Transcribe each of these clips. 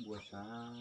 Npua sab.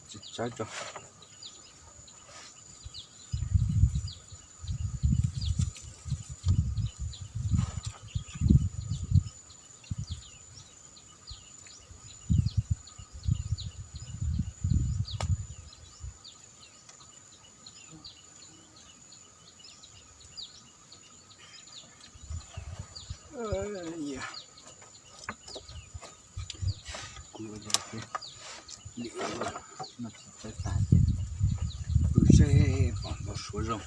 Tsis tsawb tso. Kuv ua li no tsis txawj tas ces pw seb pom ntau suav zoo.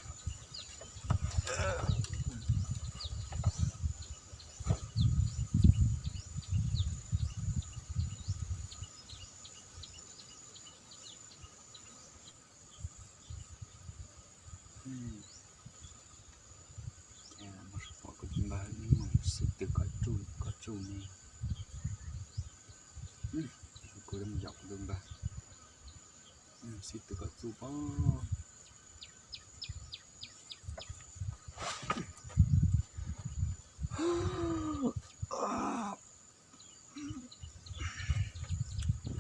Mus pom kuv tus npawg mus xib tw kom tsuj kom tsuj ne. Kuv mus yom kuv tus npawg xib tw kom tsuj pob.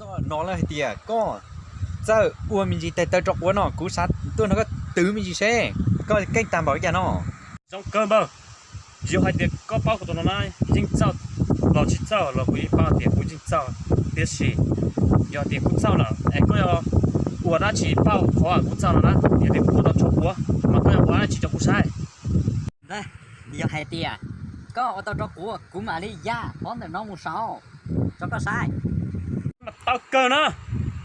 Koj no lawm hais tias koj txawj ua me ntsis tes taw rau quav no, kuv xav tuaj nrog koj twv me ntsis seb koj keej tag npaum li cas no. Zoo kawg npawg, yog hais tias koj paub kuv tus no na, yeej txawj los tsis txawj los kuv yeej paub tias kuv yeej txawj, tiam sis yog tias kuv txawj lawm es koj yuav ua dab tsi pauj qhov kuv txawj no na? Yog tias kuv ua tau tshuaj quav mas koj yuav ua dab tsi rau kuv saib? Yog hais tias koj ua tau rau kuv, kuv mam li ya qhov ntawm no mus saud rau koj saib. Mas tau kawg na,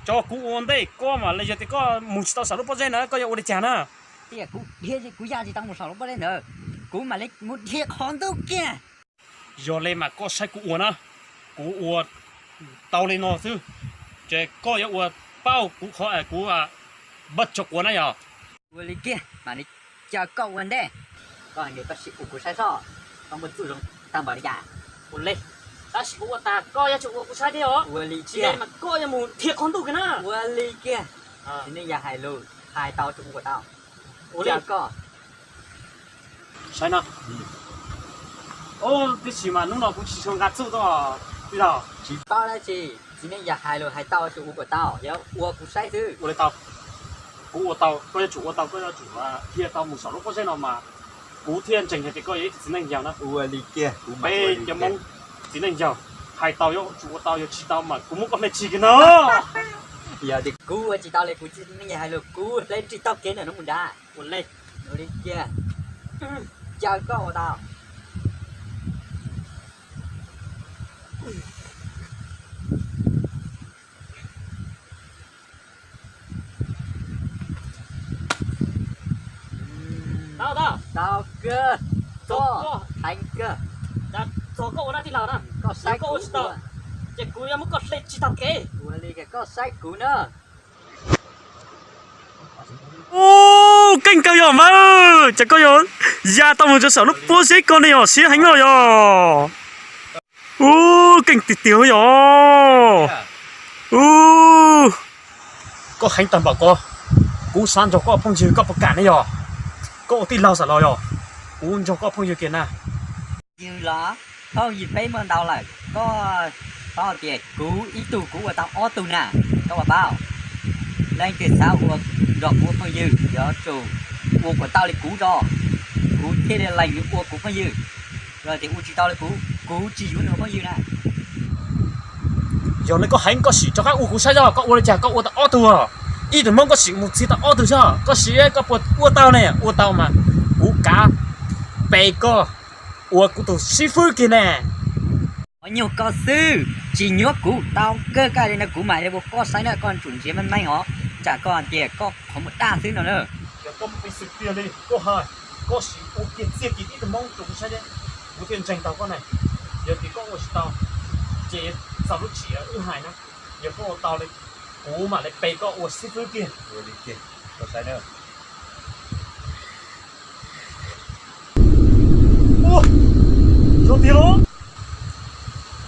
tso kuv ua ntej koj mam li, yog tias koj mus tsis tau saum lub pob zeb na koj yuav ua li cas na? Tias kuv dhia, kuv ya tsis tau mus saum lub pob zeb ntawd, kuv mam li mus dhia qhov ntuj kiag. Yog li mas koj saib kuv ua na, kuv ua tau li no xwb, ces koj yuav ua pauj kuv qhov kuv npaj tshuaj quav na yog. Ua li kiag mam li caw koj ua ntej. Koj hais tias koj sim ua kuv saib soj, koj muaj txuj zoo tag npaum li cas? Ua li, tab sis kuv ua tag koj yuav tsum ua kuv saib thiab os. Ua li kiag mas koj yuav mus dhia qhov ntuj kiag na. Ua li kiag. Txiv neej yawg hais lus, hais tau tsum ua kom tau. Ua li koj saib no. Ub, tab sis mas hnub no kuv tsis tshua nqa txuj tuaj tij laug. Tsis paub dab tsi, txiv neej yawg hais lus hais tau tsum ua kom tau, yog ua kuv saib xwb. Ua li tau, kuv ua tau, koj yuav tsum ua tau, koj yuav tsum dhia tau mus saum lub pob zeb no mas Kuv thiaj ntseeg hais tias koj yog ib tug txiv neej yawg na. Ua li kiag, kuv mas ua li kiag. Peb cov Hmoob txiv neej yawg, hais tau yuav tsum ua tau, yog tsis tau mas kuv muab koj hle tsis kiag no. Yog tias kuv ua tsis tau li kuv txiv neej yawg hais lus, kuv hle tsis tau kev ntawm no mus nrad. Ua li, ua li kiag, caw koj ua tau. Tau, tau. Tau kawg. Txog koj, heev kawg. Txog koj ua na tij laug na. Koj saib koj ua tsis tau, ces kuv yuav muab koj hle tsis tau kev. Ua li koj saib kuv na. Ub, keej kawg yog mas, cas koj yuav ya tau mus rau saum lub pob zeb ko ne yom, siab heev no yom. Ub, keej tiag tiag yom. Ub, koj heev tag npaum ko, kuv xav nrog koj phooj ywg koj puas kam ne yom? Koj ua tij laug xav los yom, kuv nrog koj phooj ywg kiag na. Ywg los, phooj ywg peb muaj ntau lawm, koj paub tias kuv ib tug kuv ua tau ob tug na, koj puas paub? Leej twg xav ua nrog kuv phooj ywg yuav tsum ua kom tau li kuv tso, kuv thiaj li lees ua kuv phooj ywg. Yog tias ua tsis tau li kuv, kuv tsis yuav nws phooj ywg na. Yog li koj heev koj sim rov qab ua kuv saib zoj, koj ua li cas koj ua tau ob tug, ib tug Hmoob koj sim mus txia tau ob tug zog, koj sim koj puas ua tau ne? Ua tau mas kuv kav pe koj ua kuv tus xib fwb kiag ne. Qhov nyuag ko xwb, tsis nyuab kuv, tau kawg koj li no kuv mam li ua koj saib na, koj tsum ntsia meej meej os, tsam koj tias koj qhov muag daj xwb no na. Yog koj muaj peev xwm tiag li koj hais, koj sim ua kiag txiaj kiag ib tug Hmoob rau kuv saib, kuv thiaj ntseeg tau koj ne. Yog tias koj ua tsis tau, ces txog lub tsev wb hais na. Yog koj ua tau li, kuv mam li pe koj ua xib fwb kiag. Ua li kiag, koj saib na. Ua, yog tiag los?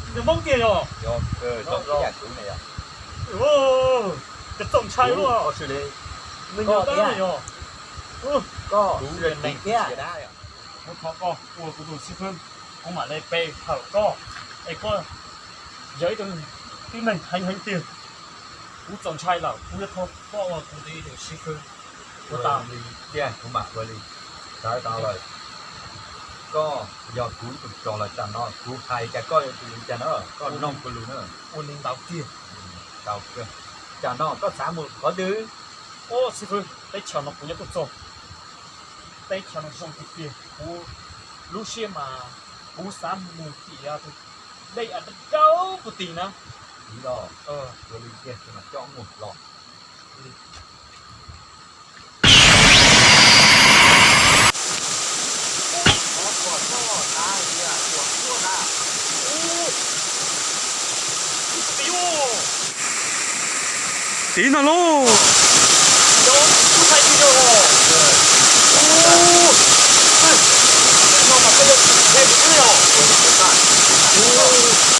Nws Hmoob tiag yog? Yog, yog kuv ne yog. Ua, koj txaus ntshai luaj. Nws nyuag dab yog. Koj, kuv thov koj ua kuv tus xib fwb, kuv mam li pe hawm koj, es koj yog ib tug tib neeg heev heev tiag. Kuv txaus ntshai lawm, kuv yuav thov koj ua kuv tus xib fwb. Ua tau li tiag, kuv mam ua li. Sawv tau lawm. Koj yog kuv tus tsov lawm, tsam no kuv hais cas koj yuav tsum li cas na, koj mloog kuv lus na. Ua li ntawd tiag. Tau kawg. Tsam no koj xav mus qhov twg? Ua xib fwb, teb chaws no kuv yuav tuaj txog. Teb chaws no zoo tiag tiag, kuv lub siab mas kuv xav mus tim dej dawb puag tim na. Ua li tiag, mas coj mus los. Tiv no lauj.